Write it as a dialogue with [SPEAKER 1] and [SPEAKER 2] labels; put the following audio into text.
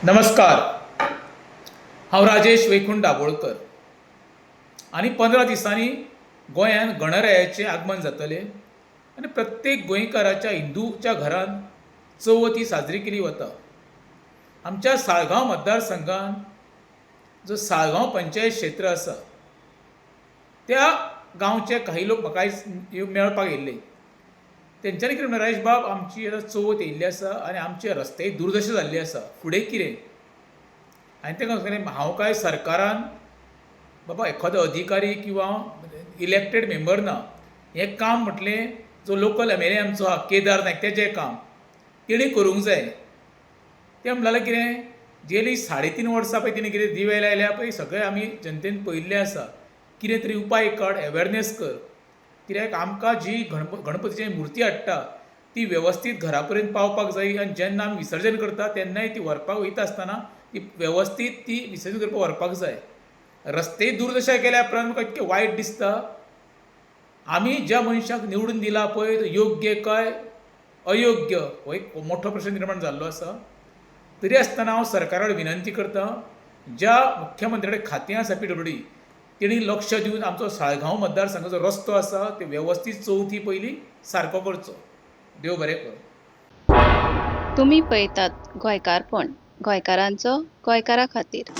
[SPEAKER 1] नमस्कार, हांव राजेश वैकुंठ दाबोळकर. आनी 15 दिसांनी गोंयांत गणरायाचें आगमन जातलें आनी प्रत्येक गोंयकाराच्या हिंदूच्या घरांत चवथ ही साजरी केली वता. आमच्या साळगांव मतदारसंघांत जो साळगांव पंचायत क्षेत्र आसा त्या गांवचे काही लोक म्हाका आयज मेळपाक येयल्ले. तेंच्यांनी कितें म्हणलें, राजेश बाब, आमची आतां चवथ येयल्ली आसा आनी आमचे रस्ते दुर्दशा जाल्ली आसा, फुडें कितें? आनी तेंका सांगलें, हांव काय सरकारान बाबा एखादो अधिकारी किंवा इलेक्टेड मेंबर ना. हें काम म्हटलें जो लोकल एम एल ए आमचो आहा केदार नायक, तेजें काम तेणी करूंक जाय. तें म्हणलें जाल्यार कितें, गेलीं 3.5 वर्सां पळय तेणी कितें दिवे लायल्या पळय, सगळें आमी जनतेन पळयल्लें आसा. कितें तरी उपाय काड, एवेरनेस कर, कित्याक आमकां जी गणपतीची मुर्ती हाडटा ती वेवस्थीत घरा पर्यंत पावपाक जाय आनी जेन्ना आमी विसर्जन करता तेन्नाय ती व्हरपाक वयता आसतना ती वेवस्थीत ती विसर्जन करपाक व्हरपाक जाय. रस्ते दुर्दशा केल्या उपरांत म्हाका इतकें वायट दिसता. आमी ज्या मनशाक निवडून दिला पळय तो योग्य काय अयोग्य हो एक मोठो प्रश्न निर्माण जाल्लो आसा. तरी आसतना हांव सरकारा कडेन विनंती करता, ज्या मुख्यमंत्र्या कडेन खातें आसा पीडब्ल्यूडी, तेणी लक्ष दिवन आमचो साळगांव मतदारसंघाचो रस्तो आसा ते वेवस्थीत चवथी पयलीं सारको करचो. देव बरें करूं.
[SPEAKER 2] तुमी पळयतात गोंयकारपण, गोंयकारांचो गोंयकारा खातीर.